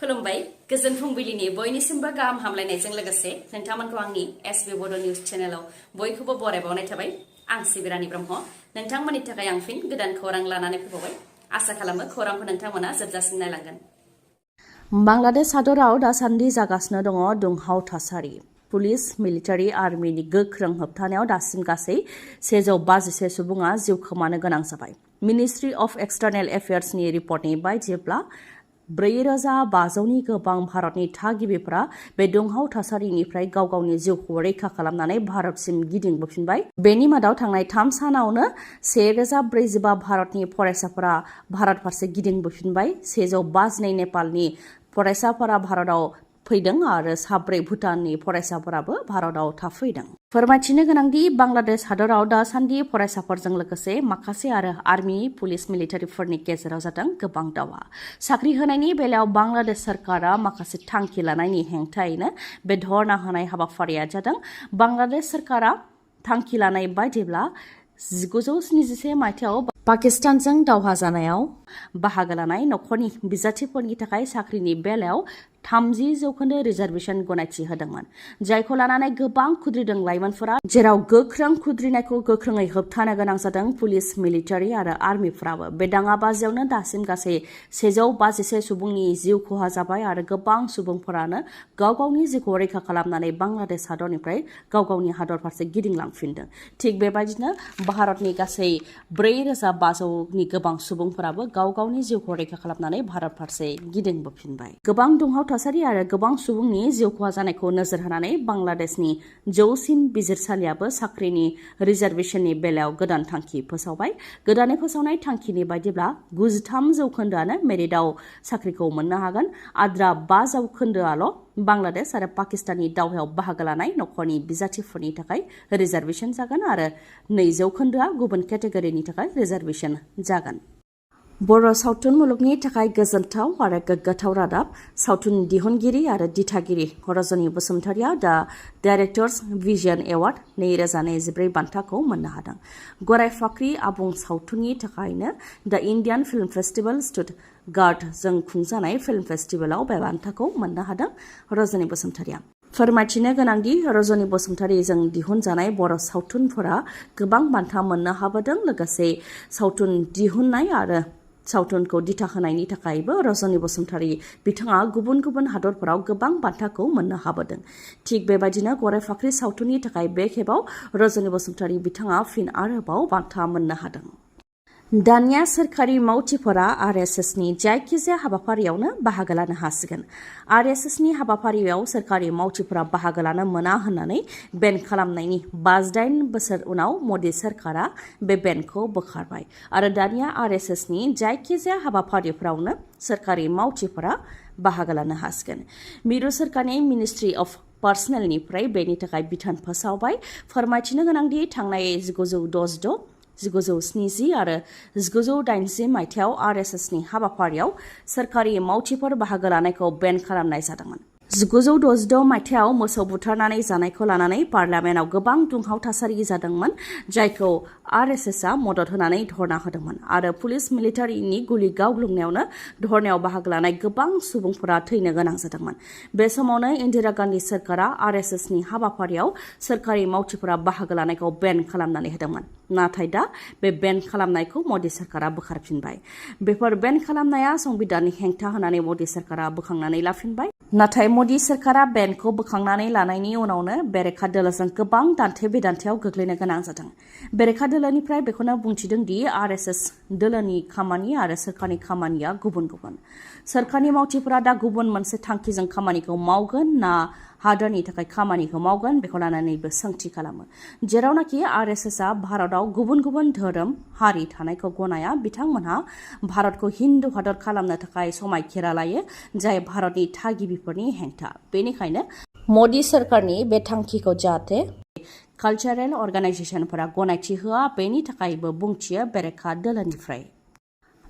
खुलुमबाय गोजोन फुंबिलिनि बयनिसिमबो गाहाम हामलायनायजों लोगोसे नोंथांमोनखौ आंनि एसबी बड निउज चेनेलाव बयखौबो बरायबावनाय थाबाय। आं सिबि रानी ब्रह्म नोंथांमोननि थाखाय आं फिन गोदान खौरां लानानै फैबावबाय। आसा खालामो खौरांखौ नोंथांमोना जोबजासिम नायलांगोन। बांलादेश हादराव दासान्दि जागासिनो दङ दुंहाव थासारि। पुलिस, मिलिटारि, आर्मिनि गोख्रों होबथानायाव दासिम गासै 151 सुबुङा जिउ खोमानो गोनां जाबाय। मिनिस्ट्रि अफ एक्सटार्नेल एफेयार्सनि रिपर्टनि बायदिब्ला 4500नि गोबां भारतनि थागिबिफोरा बे दुंहाव थासारिनिफ्राय गाव गावनि जिउखौ रैखा खालामनानै भारतसिम गिदिंबोफिनबाय। बेनि मादाव थांनाय 3 सानावनो 1045 भारतनि फरायसाफोरा भारत फारसे गिदिंबोफिनबाय। 152 नेपालनि फरायसाफोरा भारताव फैदों आरो 4 भुटाननि फरायसाफोराबो भारताव थाफैदों। फोरमायथिनो गोनांदि बांलादेश हादराव दासान्दि फरायसाफोरजों लोगोसे माखासे आरो आर्मि, पुलिस, मिलिटारिफोरनि गेजेराव जादों गोबां दावहा। साख्रि होनायनि बेलायाव बांलादेश सरकारा माखासे थांखि लानायनि हेंथायैनो बे धरना होनाय हाबाफारिया जादों। बांलादेश सरकारा थांखि लानाय बायदिब्ला 1971 मायथाइयाव पाकिस्तानजों दावहा जानायाव बाहागो लानाय नखरनि बिजाथिफोरनि थाखाय साख्रिनि बेलायाव 30% रिजार्वेशन गनायथि होदोंमोन, जायखौ लानानै गोबां खुद्रिदों लाइमोनफोरा, जेराव गोख्रों खुद्रिनायखौ गोख्रोङै होबथानो गोनां जादों पुलिस, मिलिटारि आरो आर्मिफोराबो। बे दाङाबाजियावनो दासिम गासै 151 सुबुंनि जिउ खहा जाबाय आरो गोबां सुबुंफोरानो गाव गावनि जिउखौ रैखा खालामनानै बांलादेश हादरनिफ्राय गाव गावनि हादर फारसे गिदिंलांफिनदों। थिग बेबायदिनो भारतनि गासै 4500नि गोबां सुबुंफोराबो गाव गावनि जिउखौ रैखा खालामनानै भारत फारसे गिदिंबोफिनबाय। गोबां दुंहाव थासारि आरो गोबां सुबुंनि जिउ खहा जानायखौ नोजोर होनानै बांलादेशनि जौसिन बिजिरसालियाबो साख्रिनि रिजार्वेशननि बेलायाव गोदान थांखि फोसावबाय। गोदानै फोसावनाय थांखिनि बायदिब्ला 93% मेरिटआव साख्रिखौ मोननो हागोन। आद्रा 5% बांलादेश आरो पाकिस्ताननि दावहायाव बाहागो लानाय नखरनि बिजाथिफोरनि थाखाय रिजार्वेशन जागोन आरो 2% गुबुन केटेगरिनि थाखाय रिजार्वेशन जागोन। बर' सावथुन मुलुगनि थाखाय गोजोनथाव आरो गोग्गाथाव रादाब। सावथुन दिहुनगिरि आरो दिथागिरि रजनी बसुमतारिया दा डाइरेक्टर्स भिजन एवार्ड 2024 बान्थाखौ मोननो हादों। गराय फाख्रि आबुं सावथुननि थाखायनो दा इन्डियान फिल्म फेस्टिवल स्टुटगार्टजों खुंजानाय फिल्म फेस्टिवलाव बे बान्थाखौ मोननो हादों रजनी बसुमतारिया। फोरमायथिनो गोनांदि रजनी बसुमतारिजों दिहुनजानाय बर' सावथुनफोरा गोबां बान्था मोननो हाबोदों। लोगोसे सावथुन दिहुननाय आरो सावथुनखौ दिथा होनायनि थाखायबो रजनी बसुमतारि बिथाङा गुबुन गुबुन हादरफोराव गोबां बान्थाखौ मोननो हाबोदों। थिग बेबायदिनो गराय फाख्रि सावथुननि थाखाय बे खेबाव रजनी बसुमतारि बिथाङा फिन आरोबाव बान्था मोननो हादों। दानिया सोरखारि मावथिफोरा RSSनि जायखिजाया हाबाफारियावनो बाहागो लानो हासिगोन। RSSनि हाबाफारियाव सोरखारि मावथिफोरा बाहागो लानो मोना होननानै बेन खालामनायनि 58 बोसोर उनाव मदि सरकारा बे बेनखौ बोखारबाय आरो दानिया RSSनि जायखिजाया हाबाफारिफोरावनो सोरखारि मावथिफोरा बाहागो लानो हासिगोन। मिरु सोरखारनि मिनिस्ट्रि अफ पार्सनेलनिफ्राय बेनि थाखाय बिथोन फोसावबाय। फोरमायथिनो गोनांदि थांनाय 1966, 1970 आरो 1980 मायथाइयाव RSSनि हाबाफारियाव सोरखारि मावथिफोर बाहागो लानायखौ बेन खालामनाय जादोंमोन। 1966 मायथाइयाव मोसौ बुथारनानै जानायखौ लानानै पार्लियामेन्टआव गोबां दुंहाव थासारि जादोंमोन, जायखौ RSSआ मदद होनानै धरना होदोंमोन आरो पुलिस मिलिटारिनि गुलि गावग्लुंनायावनो धरनायाव बाहागो लानाय गोबां सुबुंफोरा थैनो गोनां जादोंमोन। बे समावनो इन्दिरा गान्धी सरकारा RSSनि हाबाफारियाव सोरखारि मावथिफोरा बाहागो लानायखौ बेन खालामनानै होदोंमोन। नाथाय दा बे बेन खालामनायखौ मदि सरकारा बोखारफिनबाय। बेफोर बेन खालामनाया संबिधाननि हेंथा होनानै मदि सरकारा बोखांनानै लाफिनबाय। नाथाय मदि सरकारा बेनखौ बोखांनानै लानायनि उनावनो बेरेखा दोलोजों गोबां दान्थे बिदान्थेयाव गोग्लैनो गोनां जादों। बेरेखा दोलोनिफ्राय बेखौनो बुंथिदों दि RSS दोलोनि खामानि आरो सोरखारनि खामानिया गुबुन गुबुन। सोरखारनि मावथिफोरा दा गुबुन मोनसे थांखिजों खामानिखौ मावगोन ना हादरनि थाखाय खामानिखौ मावगोन बेखौ लानानैबो सोंथि खालामो। जेरावनाखि RSSआ भारताव गुबुन गुबुन धोरोम, हारि थानायखौ गनाया, बिथांमोनहा भारतखौ हिन्दु हादर खालामनो थाखाय समायखिरा लायो, जाय भारतनि थागिबिफोरनि हेंथा। बेनिखायनो मदि सरकारनि बे थांखिखौ जाहाथे कालचारेल अर्गानाइजेसनफोरा गनायथि होआ, बेनि थाखायबो बुंथियो बेरेखा दोलोनिफ्राय।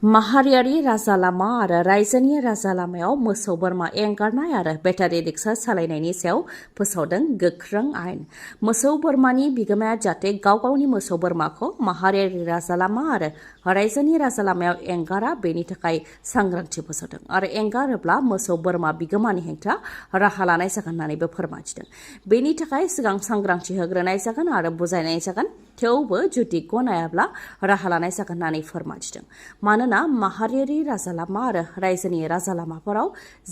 माहारियारि राजा लामा आरो रायजोनि राजा लामायाव मोसौ बोरमा एंगारनाय आरो बेटारि रिक्सा सालायनायनि सायाव फोसावदों गोख्रों आयेन। मोसौ बोरमानि बिगोमाया जाहाथे गाव गावनि मोसौ बोरमाखौ माहारियारि राजा लामा आरो रायजोनि राजा लामायाव एंगारा बेनि थाखाय सांग्रांथि फोसावदों आरो एंगारोब्ला मोसौ बोरमा बिगोमानि हेंथा राहा लानाय जागोन होननानैबो फोरमायथिदों। बेनि थाखाय सिगां सांग्रांथि होग्रोनाय जागोन आरो बुजायनाय जागोन, थेवबो जुदि गनायाब्ला राहा लानाय जागोन होननानै फोरमायथिदों। मानोना माहारियारि राजा लामा आरो रायजोनि राजा लामाफोराव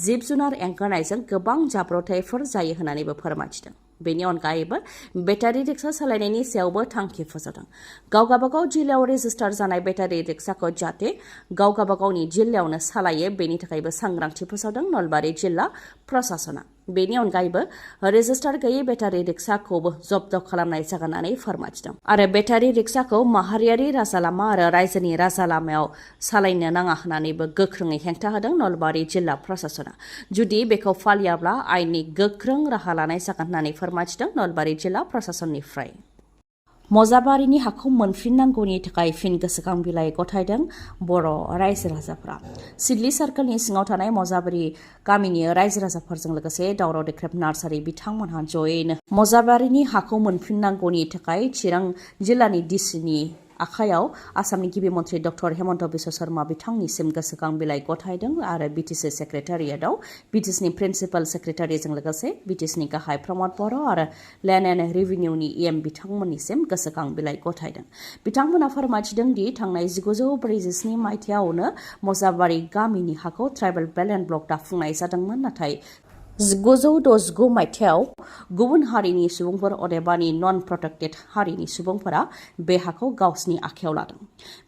जिब जुनार एंगारनायजों गोबां जाब्रबथायफोर जायो होननानैबो फोरमायथिदों। बेनि अनगायैबो बेटारि रिक्सा सालायनायनि सायावबो थांखि फोसावदों। गाव गाबागाव जिल्लायाव रेजिस्टार जानाय बेटारि रिक्साखौ जाहाथे गाव गाबागावनि जिल्लायावनो सालायो बेनि थाखायबो सांग्रांथि फोसावदों नलबारि जिल्ला प्रशासना। बेनि अनगायैबो रेजिस्टार गैयै बेटारि रिक्साखौबो जब्द खालामनाय जागोन होननानै फोरमायथिदों आरो बेटारि रिक्साखौ माहारियारि राजा लामा आरो रायजोनि राजा लामायाव सालायनो नाङा होननानैबो गोख्रोङै हेंथा होदों नलबारि जिल्ला प्रशासना। जुदि बेखौ फालियाब्ला आयेननि गोख्रों राहा लानाय जागोन होननानै फोरमायथिदों नलबारि जिल्ला प्रशासननिफ्राय। मजाबारिनि हाखौ मोनफिननांगौनि थाखाय फिन गोसोखां बिलाइ गथायदों बर' रायजो राजाफ्रा। सिडली सार्कलनि सिङाव थानाय मजाबारि गामिनि रायजो राजाफोरजों लोगोसे दावराव देख्रेब नार्सारि बिथांमोनहा जयैनो मजाबारिनि हाखौ मोनफिननांगौनि थाखाय चिरां जिल्लानि डिसिनि आखायाव आसामनि गिबि मन्त्रि डक्टर हेमन्त बिश्व शर्मा बिथांनिसिम गोसोखां बिलाइ गथायदों आरो बिटिसि सेक्रेटारियेटआव बिटिसिनि प्रिन्सिपाल सेक्रेटारिजों लोगोसे बिटिसिनि गाहाय प्रमद बर' आरो लेन्ड एन्ड रेभिनिउनि EM बिथांमोननिसिम गोसोखां बिलाइ गथायदों। बिथांमोना फोरमायथिदों दि थांनाय 1947 मायथाइयावनो मजाबारि गामिनि हाखौ ट्राइबेल बेल्ट एन्ड ब्लक दाफुंनाय जादोंमोन, नाथाय 1969 मायथाइयाव गुबुन हारिनि सुबुंफोर अदेबानि नन प्रटेक्टेड हारिनि सुबुंफोरा बे हाखौ गावसिनि आखायाव लादों।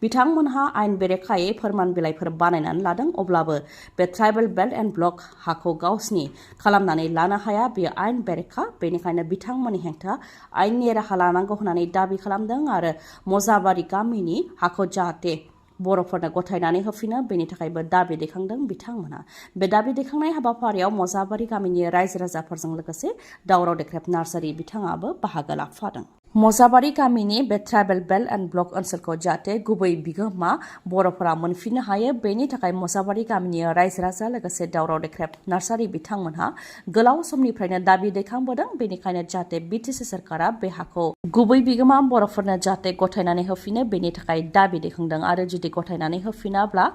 बिथांमोनहा आयेन बेरेखायै फोरमान बिलाइफोर बानायनानै लादों, अब्लाबो बे ट्राइबेल बेल्ट एन्ड ब्लक हाखौ गावसिनि खालामनानै लानो हाया, बेयो आयेन बेरेखा। बेनिखायनो बिथांमोननि हेंथा आयेननि राहा लानांगौ होननानै दाबि खालामदों आरो मजाबारि गामिनि हाखौ जाहाथे बर'फोरनो गथायनानै होफिनो बेनि थाखायबो दाबि दैखांदों बिथांमोना। बे दाबि दैखांनाय हाबाफारियाव मजाबारि गामिनि रायजो राजाफोरजों लोगोसे दावराव देख्रेब नार्सारि बिथाङाबो बाहागो लाफादों। मजाबारि गामिनि बे ट्राइबेल बेल्ट एन्ड ब्लक ओनसोलखौ जाहाथे गुबै बिगोमा बर'फोरा मोनफिननो हायो बेनि थाखाय मजाबारि गामिनि रायजो राजा लोगोसे दावराव देख्रेब नार्सारि बिथांमोनहा गोलाव समनिफ्रायनो दाबि दैखांबोदों। बेनिखायनो जाहाथे बिटिसि सरकारा बे हाखौ गुबै बिगोमा बर'फोरनो जाहाथे गथायनानै होफिनो बेनि थाखाय दाबि दैखांदों आरो जुदि गथायनानै होफिनाब्ला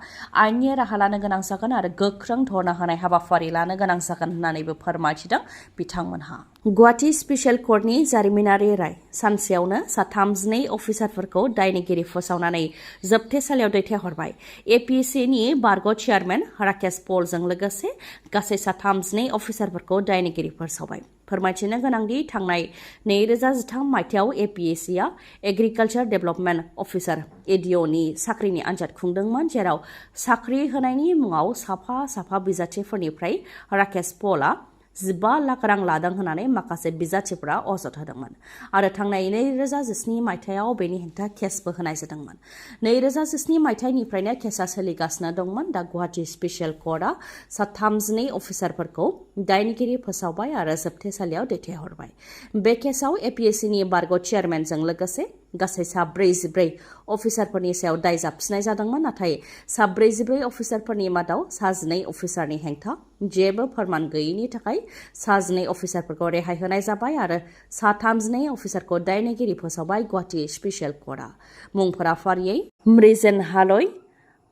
आयेननि राहा लानो गोनां जागोन आरो गोख्रों धरना होनाय हाबाफारि लानो गोनां जागोन होननानैबो फोरमायथिदों बिथांमोनहा। गुवाहाटी स्पेसियेल कर्टनि जारिमिनारि राय सानसेयावनो 32 अफिसारफोरखौ दायनिगिरि फोसावनानै जोबथेसालियाव दैथायहरबाय। APSCनि बारग' चेयारमेन राकेश पलजों लोगोसे गासै 32 अफिसारफोरखौ दायनिगिरि फोसावबाय। फोरमायथिनो गोनांदि थांनाय 2013 मायथाइयाव APSCआ एग्रिकालचार डेभेलपमेन्ट अफिसार ADOनि साख्रिनि आनजाद खुंदोंमोन, जेराव साख्रि होनायनि मुङाव साफा बिजाथिफोरनिफ्राय राकेश पलआ 15 लाख रां लादों होननानै माखासे बिजाथिफोरा अजद होदोंमोन आरो थांनाय 2017 मायथाइयाव बेनि हेंथा केसबो होनाय जादोंमोन। 2017 मायथाइनिफ्रायनो केसआ सोलिगासिनो दंमोन। दा गुवाहाटी स्पेसियेल कर्टआ 32 अफिसारफोरखौ दायनिगिरि फोसावबाय आरो जोबथेसालियाव दैथायहरबाय। बे केसआव APSCनि बारग' चेयारमेनजों लोगोसे गासै 44 अफिसारफोरनि सायाव दाय जाबसिनाय जादोंमोन, नाथाय 44 अफिसारफोरनि मादाव 12 अफिसारनि हेंथा जेबो फोरमान गैयैनि थाखाय 12 अफिसारफोरखौ रेहाय होनाय जाबाय आरो 32 अफिसारखौ दायनिगिरि फोसावबाय गुवाहाटी स्पेसियेल कर्टआ। मुंफोरा फारियै मृजेन हालय,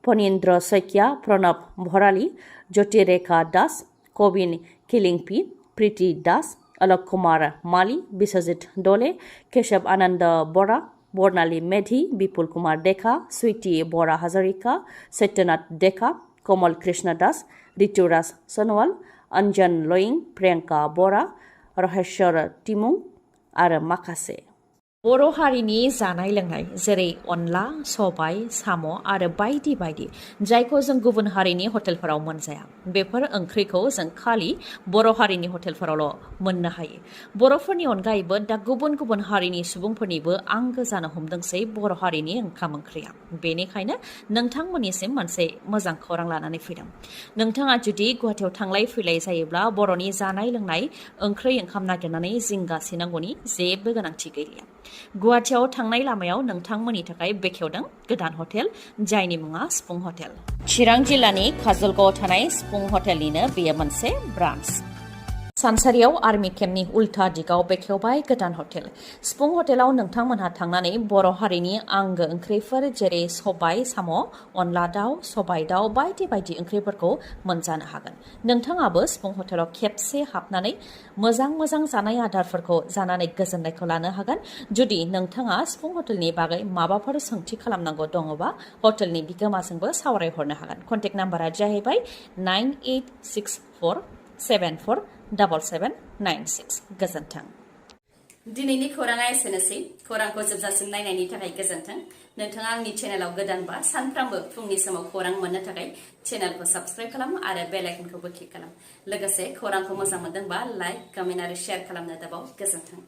फणीन्द्र शइकिया, प्रणब भराली, ज्योतिरेखा दास, कबिन किलिंपी, प्रीति दास, अलक कुमार माली, बिश्वजित डोले, केशव आनंद बरा, बर्णाली मेधी, विपुल कुमार डेका, स्वीटी बरा हाजरिका, सत्यनाथ डेका, कमल कृष्ण दास, ऋतुराज सोनोवाल, अंजन लोइं, प्रियंका बरा, रहेश्वर टिमुं आरो माखासे। बर' हारिनि जानाय लोंनाय जेरै अनला, सबाय, साम' आरो बायदि बायदि जायखौ जों गुबुन हारिनि हटेलफोराव मोनजाया, बेफोर ओंख्रिखौ जों खालि बर' हारिनि हटेलफोरावल' मोननो हायो। बर'फोरनि अनगायैबो दा गुबुन गुबुन हारिनि सुबुंफोरनिबो आंगो जानो हमदोंसै बर' हारिनि ओंखाम ओंख्रिया। बेनिखायनो नोंथांमोननिसिम मोनसे मोजां खौरां लानानै फैदों। नोंथाङा जुदि गुवाहाटियाव थांलाय फैलाय जायोब्ला बर'नि जानाय लोंनाय ओंख्रि ओंखाम नागिरनानै जिंगासिनांगौनि जेबो गोनांथि गैलिया। गुवाहाटियाव थांनाय लामायाव नोंथांमोननि थाखाय बेखेवदों गोदान हटेल, जायनि मुङा सिफुं हटेल। चिरां जिल्लानि काजलगावआव थानाय सिफुं हटेलनिनो बेयो मोनसे ब्रान्स। सानसारियाव आर्मि केम्पनि उल्था दिगाव बेखेवबाय गोदान हटेल। सिफुं हटेलाव नोंथांमोनहा थांनानै बर' हारिनि आंगो ओंख्रिफोर जेरै सबाय साम', अनला दाउ, सबाय दाउ बायदि बायदि ओंख्रिफोरखौ मोनजानो हागोन। नोंथाङाबो सिफुं हटेलाव खेबसे हाबनानै मोजां जानाय आदारफोरखौ जानानै गोजोननायखौ लानो हागोन। जुदि नोंथाङा सिफुं हटेलनि बागै माबाफोर सोंथि खालामनांगौ दङबा हटेलनि बिगोमाजोंबो सावरायहरनो हागोन। कन्टेक्ट नाम्बारा जाहैबाय 9864477796। गोजोन्थों। दिनैनि खौराङा एसेनोसै। खौरांखौ जोबजासिम नायनायनि थाखाय गोजोन्थों। नोंथाङा आंनि चेनेलाव गोदानबा सानफ्रामबो फुंनि समाव खौरां मोननो थाखाय चेनेलखौ साबस्क्राइब खालाम आरो बेल आइकनखौबो क्लिक खालाम। लोगोसे खौरांखौ मोजां मोनदोंबा लाइक, कमेन्ट आरो शेयार खालामनो दाबाव। गोजोन्थों।